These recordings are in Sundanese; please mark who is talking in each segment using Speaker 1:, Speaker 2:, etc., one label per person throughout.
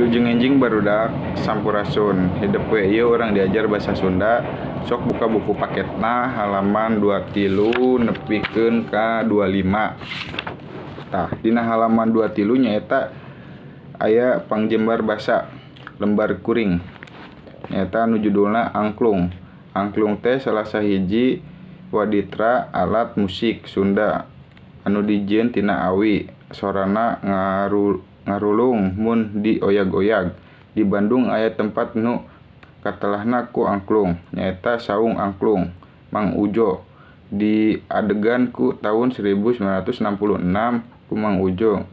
Speaker 1: Wilujeng enjing barudak, sampurasun. Hidep we ieu urang diajar basa Sunda. Sok buka buku paketna halaman 23 nepikeun ka 25. Tah, dina halaman 23 nyaeta aya pangjembar basa lembar kuring. Nyaeta anu judulna angklung. Angklung teh salah sahiji waditra alat musik Sunda anu dijieun tina awi. Sorana ngarulung mun dioyag-oyag. Di Bandung aya tempat nu katelahna ku angklung, nyaeta Saung Angklung Mang Ujo. Diadegan ku taun 1966 ku Mang Ujo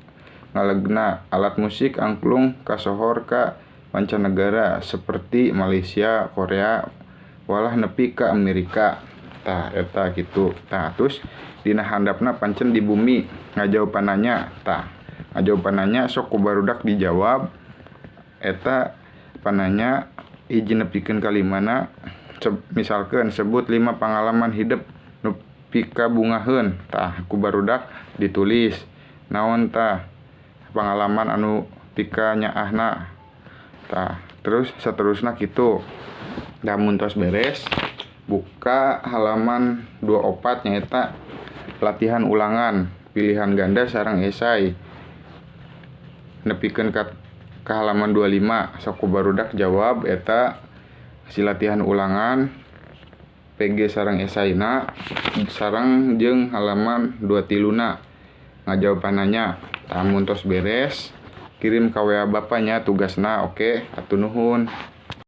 Speaker 1: ngalegna. Alat musik angklung kasohor ka mancanagara seperti Malaysia, Korea, walah nepi ka Amerika. Tah eta kitu. Tah terus dina handapna pancen di bumi ngajawabanana. Tah ngajawabanana sok ku barudak dijawab eta pananya hiji nepikeun ka limana. Misalkeun sebut 5 pangalaman hidep nu pikabungaheun. Tah ku barudak ditulis naon tah pangalaman anu pikanyaahna. Tah terus saterusna kitu. Da mun tos beres buka halaman 24 nyaeta latihan ulangan pilihan ganda sareng esai nepikeun ka halaman 25. Sok ku barudak jawab eta si latihan ulangan PG sareng esaina sareng jeung halaman 23na ngajawabanana. Tah mun tos beres kirim ka WA Bapa nya tugasna. Oke, hatur nuhun.